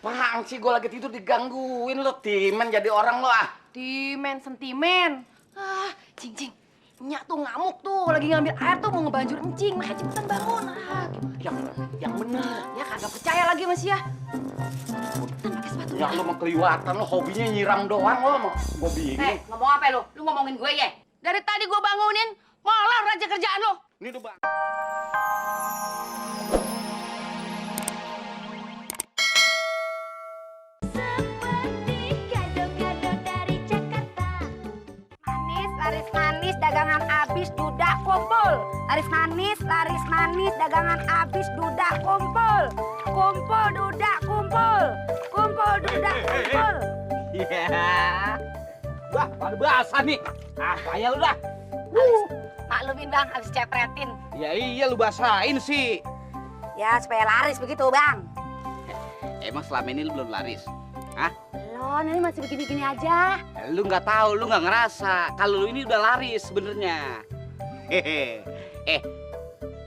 Apaan sih, gue lagi tidur digangguin lo, timen jadi orang lo ah. Timen, sentimen. Cing. Nyak tuh ngamuk tuh, lagi ngambil air tuh mau ngebanjur encing, makanya cepetan bangun. Yang bener. Ya kagak percaya lagi mas ya. Cepetan pakai sepatu. Ya lo mau keliwatan, lo hobinya nyiram doang lo mau. Gue bingung. Ngomong apa lo? Lu ngomongin gue ya? Dari tadi gue bangunin, molor aja kerjaan lo. Ini udah bang. Laris manis, dagangan habis, dudak kumpul. Laris manis, dagangan habis, dudak kumpul. Kumpul, dudak kumpul. Kumpul, dudak kumpul. Iya. Wah, pada basah nih. Payah lu dah. Maklumin bang, habis cepretin. Ya iya lu basahin sih. Ya supaya laris begitu bang. Emang selama ini lu belum laris? Hah? Belum, ini masih begini-gini aja. Lu nggak tahu, lu nggak ngerasa kalau lu ini udah laris sebenarnya. Hehe.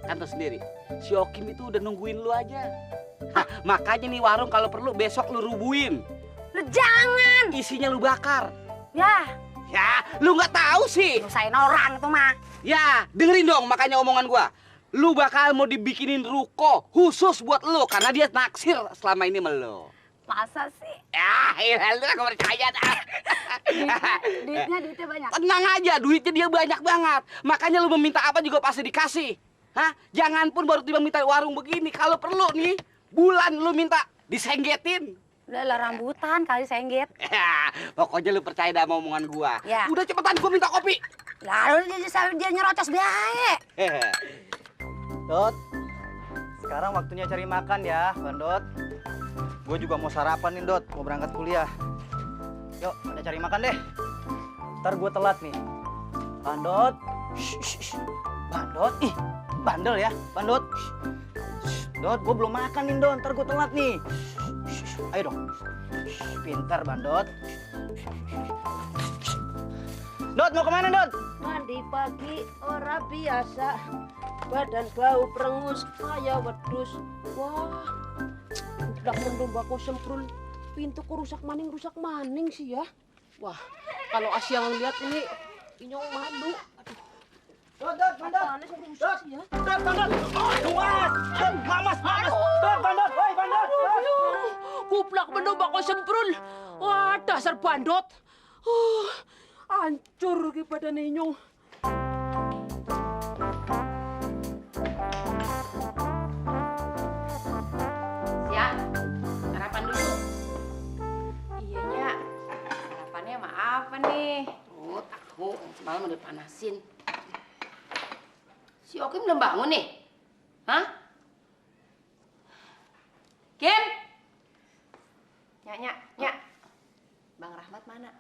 Kan tau sendiri, si Okim itu udah nungguin lu aja. Makanya nih warung kalau perlu besok lu rubuhin. Lu jangan. Isinya lu bakar. Ya, Lu nggak tahu sih. nyusahin orang tuh mah. Ya, dengerin dong makanya omongan gua. Lu bakal mau dibikinin ruko khusus buat lu karena dia naksir selama ini sama lu. Masa sih? Ya, lu gak percaya dah. Duitnya banyak. Tenang aja, duitnya dia banyak banget. Makanya lu meminta apa juga pasti dikasih. Hah? Jangan pun baru tiba minta warung begini. Kalau perlu nih, bulan lu minta disenggetin. Udah lah rambutan kali sengget. Ya, pokoknya lu percaya dah sama omongan gua. Ya. Udah cepetan gua minta kopi. Lalu dia nyerocos bae. Dot, sekarang waktunya cari makan ya, Bandot. Gue juga mau sarapan nih, Dot. Mau berangkat kuliah. Yuk, pada cari makan deh. Ntar gue telat nih. Bandot. Shh. Bandot, ih, bandel ya, Bandot. Dot, gue belum makan nih, Dot. Ntar gue telat nih. Ayo dong. Pintar, Bandot. Dot, mau kemana, Dot? Mandi pagi ora biasa, badan bau perengus kayak wedus. Wah, udah mendung bako semprul, pintu kok rusak maning sih ya. Wah, kalau Asia ngeliat ini inyong malu. Aduh, Dot, Bandot. apaan sih rusak sih ya? Dot, Bandot. Aduh, Mas. Mamas. Dot, Bandot. Woi, Bandot. Kuplak mendung bako semprul. Wah, dasar bandot. Hancur ki badan inyong. Siap, sarapan dulu. Iya Nyak, sarapannya sama apa nih? Tahu, semalam udah panasin. Si Okim belum bangun nih? Hah? Kim? Nyak. Bang Rahmat mana?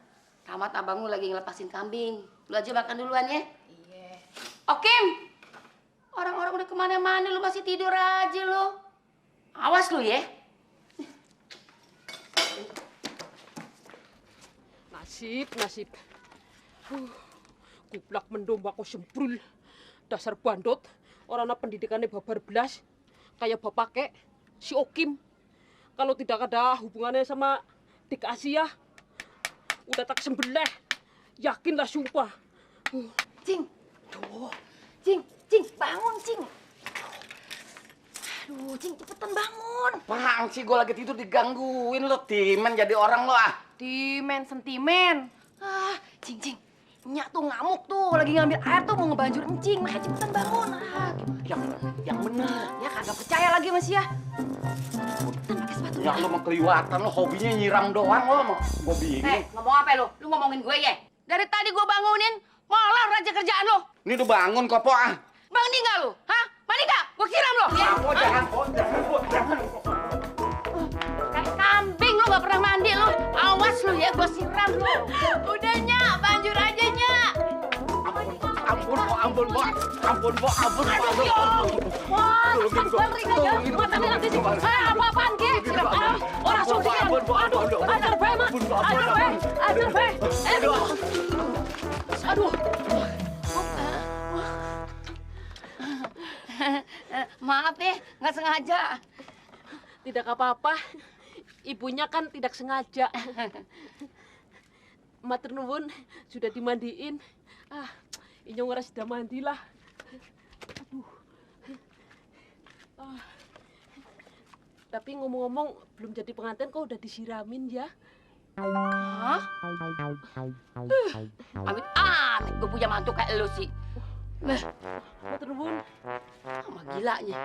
Rahmat abang lu lagi ngelepasin kambing. Lu aja makan duluan ya. Iya. Okim! Orang-orang udah kemana-mana, lu masih tidur aja lu. Awas lu ya. Nasib. Kuplak mendung bako semprul. Dasar bandot. Orang pendidikannya babar belas. Kayak bapake si Okim. Kalau tidak ada hubungannya sama Dik Asia, udah tak sembelih. Yakinlah sumpah. Cing. Duh. Cing, bangun, Cing. Aduh, Cing, cepetan bangun. Apaan sih, gue lagi tidur digangguin lo, timen jadi orang lo ah. Timen, sentimen. Cing. Nyak tuh ngamuk tuh, lagi ngambil air tuh mau ngebanjur encing, makanya cepetan bangun. Yang bener. Ya kagak percaya lagi mas ya. Cepetan pakai sepatu. Ya lo mau keliwatan, lo hobinya nyiram doang lo mau. Gue bingung. Ngomong apa lo? Lu ngomongin gue ya? Dari tadi gue bangunin, molor aja kerjaan lo. Ini udah bangun kok, Po ah. Mandi nggak lu? Hah? Mandi nggak? Gue siram lo. Ya? Jangan. Kayak kambing lu nggak pernah mandi lu. Awas lu ya, gue siram lu. Udah Nyak, banjur aja Nyak. Ampun, Po. Wah, balik aja. Matanya nanti sih. Apa-apaan Ki? Siram. Orang sudian. Aduh, ajar be, Mak. Ajar be. Aduh. Maaf ya, nggak sengaja. Tidak apa-apa. ibunya kan tidak sengaja. Matur nuwun, sudah dimandiin. Inyong ora sudah mandilah. Aduh. Tapi ngomong-ngomong, belum jadi pengantin kok udah disiramin ya? Hah? Amit, gue punya mantu kayak lu sih. Matur nuwun. Sama gilanya.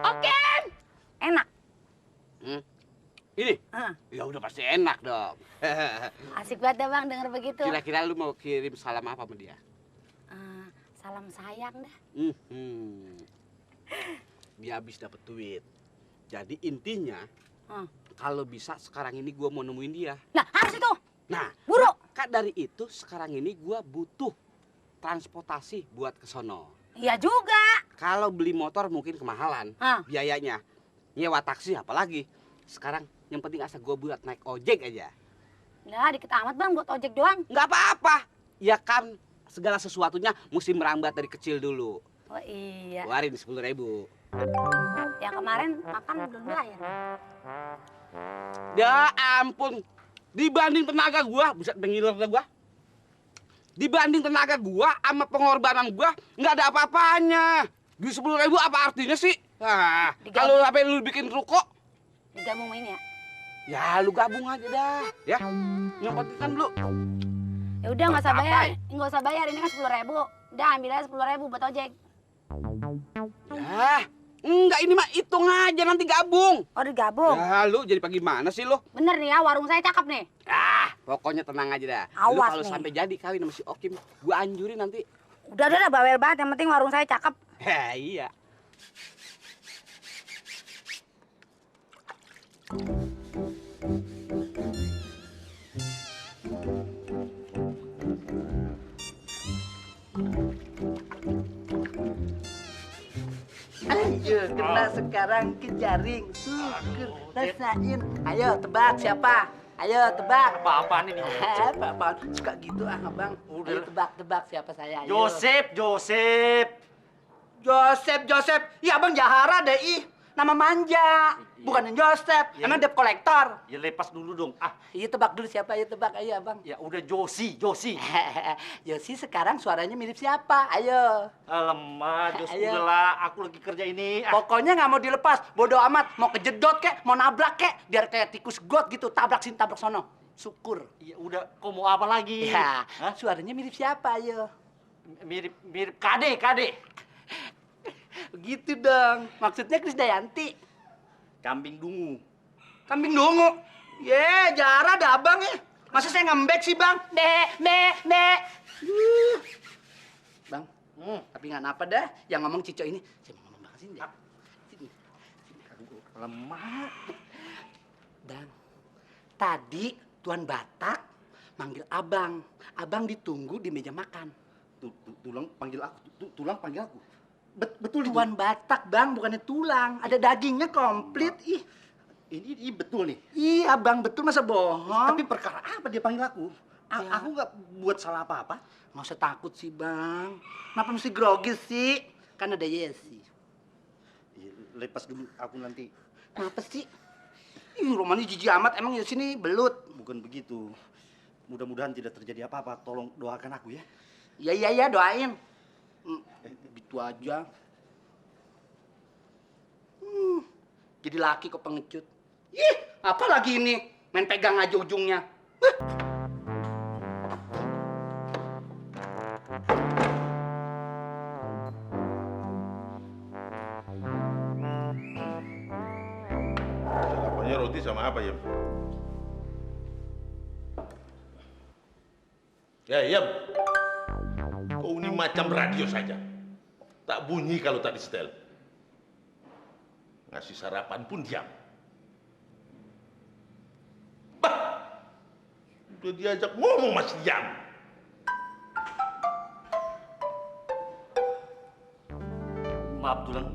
Oke. Enak. Ini? Heeh. Ya udah pasti enak dong. Asik banget dah bang denger begitu. Kira-kira lu mau kirim salam apa sama dia? Salam sayang dah. Dia habis dapet duit. Jadi intinya, kalau bisa sekarang ini gua mau nemuin dia. Nah harus itu. Nah, Buru. maka dari itu sekarang ini gua butuh transportasi buat ke sono. Iya juga. Kalau beli motor mungkin kemahalan biayanya. Nyewa taksi apalagi. Sekarang yang penting asal gua buat naik ojek aja. Lah dikit amat bang buat ojek doang. Nggak apa-apa. Ya kan segala sesuatunya mesti merambat dari kecil dulu. Oh iya. Keluarin 10.000. Yang kemarin makan belum bayar. Ya ampun. Dibanding tenaga gua, bisa pengiler dah gua. Dibanding tenaga gua sama pengorbanan gua, nggak ada apa-apanya. Duit 10.000 apa artinya sih? Nah, kalau sampai lu bikin ruko, Digabung sama ini ya. ya lu gabung aja dah, ya. Yang penting kan lu. Ya udah nggak usah bayar, Apa? nggak usah bayar ini kan 10.000. Udah ambil aja 10.000 buat ojek. Ya, enggak ini mah hitung aja nanti gabung. Oh digabung. Ya lu jadi gimana sih lu? Bener nih ya warung saya cakep nih. Pokoknya tenang aja dah. Lu Awas kalau nih. sampai jadi kawin sama si Okim, gua anjurin nanti. Udah bawel banget. Yang penting warung saya cakep. Ya iya. Ayo, kena sekarang ke jaring. Syukur, rasain. Ayo, tebak siapa? Ayo, tebak. Apa-apaan ini? Apa-apaan? Suka gitu abang. Ayo, tebak siapa saya. Ayo. Joseph. Joseph. Ya abang Jahara deh, ih. Nama manja. Bukan Joseph. Iya. Emang debt collector. Ya lepas dulu dong. Iya, tebak dulu siapa. Ayo, tebak. Ayo, abang. Ya udah Josi. Yosi sekarang suaranya mirip siapa? Ayo. Alamak, Jos, Ayo. udahlah, aku lagi kerja ini. Pokoknya nggak mau dilepas, bodoh amat. Mau kejedot kek, mau nabrak kek, biar kayak tikus got gitu, tabrak sini, tabrak sono. Syukur. Ya udah, kau mau apa lagi? Ya, Hah? suaranya mirip siapa, ayo? Mirip Kade. Begitu dong. Maksudnya Krisdayanti. Kambing dungu. Kambing dongo. Jara ada abang ya. Masa saya ngembek sih, Bang? Bang, tapi nggak apa dah. Yang ngomong Cico ini. Saya mau ngomong banget sini. Sini. Lemah. Bang, tadi Tuan Batak manggil abang. Abang ditunggu di meja makan. Tulang panggil aku. Betul itu. Tuan Batak, Bang, bukannya tulang. Ada dagingnya komplit. Ih, Ini betul nih. iya, Bang, betul masa bohong? Tapi perkara apa dia panggil aku? Ya. Aku nggak buat salah apa-apa. Nggak usah takut sih, Bang. Kenapa mesti grogi sih? Kan ada Yesi. Ya, lepas dulu aku nanti. Kenapa sih? Ih, Romani jijik amat. Emang Yesi ini belut. Bukan begitu. Mudah-mudahan tidak terjadi apa-apa. Tolong doakan aku ya. Iya, doain. Gitu aja. Jadi laki kok pengecut. Ih, apa lagi ini? Main pegang aja ujungnya. Apanya roti sama apa ya? Ya, Yam. Kau ini macam radio saja. Tak bunyi kalau tak disetel. Ngasih sarapan pun diam. Bah! Udah diajak ngomong masih diam. Maaf, Tulang.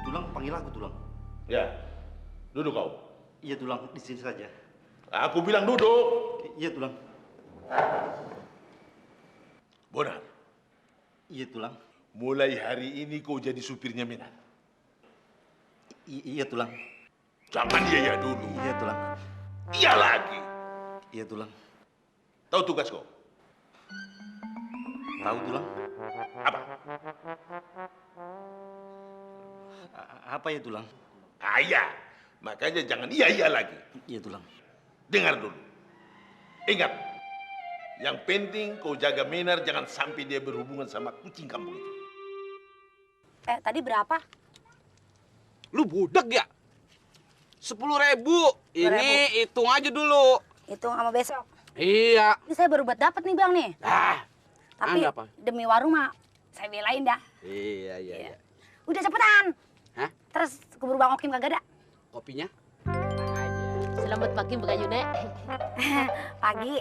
Tulang panggil aku, Tulang. Ya, duduk kau. Iya, Tulang. Di sini saja. Aku bilang duduk. Iya, Tulang. Bonar, Iya, Tulang. mulai hari ini kau jadi supirnya Mina. Iya, Tulang. Jangan iya dulu. Iya, Tulang. iya lagi. Iya Tulang. Tahu tugas kau? Tahu Tulang? Apa? Apa ya Tulang? Ah, iya. Makanya jangan iya lagi. Iya Tulang. Dengar dulu. Ingat, yang penting kau jaga Menar jangan sampai dia berhubungan sama kucing kampung itu. Tadi berapa? Lu budak ya? 10.000. Ini hitung aja dulu. Hitung sama besok. Iya. Ini saya baru buat dapat nih bang nih. Tapi Anda apa? demi warung mah saya belain dah. Iya. Udah cepetan. Hah? Terus keburu Bang Okim kagak ada. Kopinya? Selamat pagi Mbak Yune. Pagi.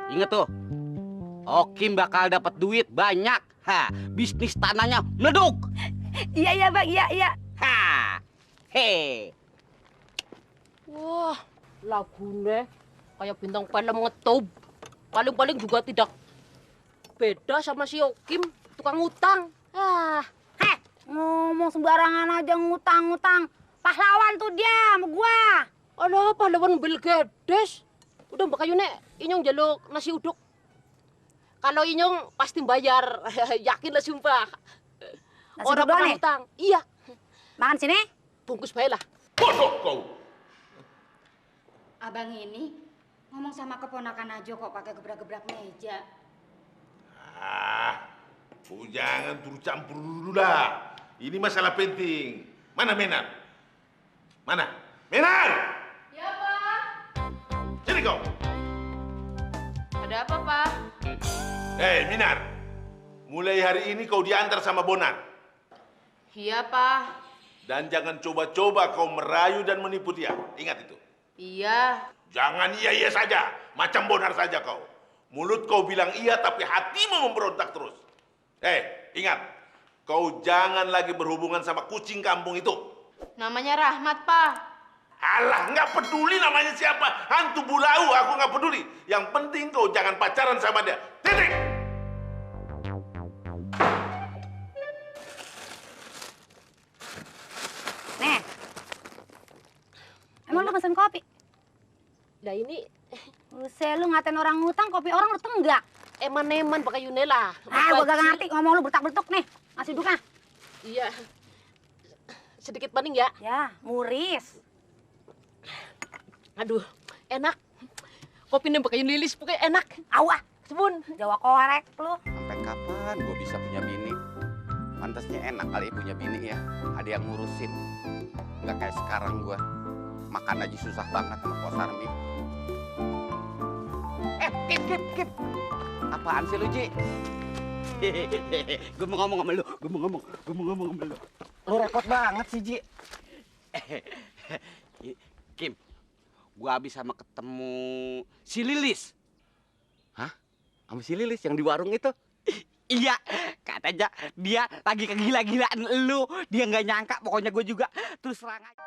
Ingat tuh. Okim bakal dapat duit banyak. Bisnis tanahnya meleduk. Iya bang, iya. Wah, lagunya kayak bintang film ngetop. Paling-paling juga tidak beda sama si Okim, tukang utang. Ngomong sembarangan aja ngutang-ngutang. Pahlawan tuh dia sama gua. Alah, pahlawan Bill Gates. Udah Mbak Kayune, Inyong jaluk nasi uduk. Kalau Inyong pasti bayar, yakin lah sumpah. Nasi Orang uduk doang pernah nih? utang. Iya, Makan sini. bungkus bae lah. Bodoh kau. Abang ini ngomong sama keponakan aja kok pakai gebrak-gebrak meja. Kau jangan turut campur dulu dah. Ini masalah penting. Mana Menar? Mana? Menar! Ya, Pak. Sini kau. Ada apa, Pak? Minar. Mulai hari ini kau diantar sama Bonar. Iya, Pak. Dan jangan coba-coba kau merayu dan menipu dia. Ingat itu. Iya. Jangan iya saja. Macam Bonar saja kau. Mulut kau bilang iya tapi hatimu memberontak terus. Ingat. Kau jangan lagi berhubungan sama kucing kampung itu. Namanya Rahmat, Pak. Alah, nggak peduli namanya siapa. Hantu bulau, aku nggak peduli. Yang penting kau jangan pacaran sama dia. Titik! Nih. Emang lu pesen kopi? Nah ini Buset, lu ngatain orang ngutang, kopi orang lu tenggak. eman-eman Mbak Kayune lah. Gua gak ngerti ngomong lu bertak-bertuk nih. Nasi uduknya. Iya. Sedikit paning ya. Ya, muris. Aduh, enak. Kopinya Mbak Kayune lilis pokoknya enak. Awah, Sebun. Jawa korek lu. Sampai kapan gue bisa punya bini? Pantasnya enak kali punya bini ya. Ada yang ngurusin. Nggak kayak sekarang gue. Makan aja susah banget sama Pos Sarmi. Kip. Apaan sih lu, Ji? Gue mau ngomong sama lu. Gue mau ngomong sama lu. Lu repot banget sih, Ji. Kim, gua habis sama ketemu si Lilis. Hah? Sama si Lilis yang di warung itu? Iya, katanya dia lagi kegila-gilaan lu. Dia nggak nyangka, pokoknya gue juga terus terang aja.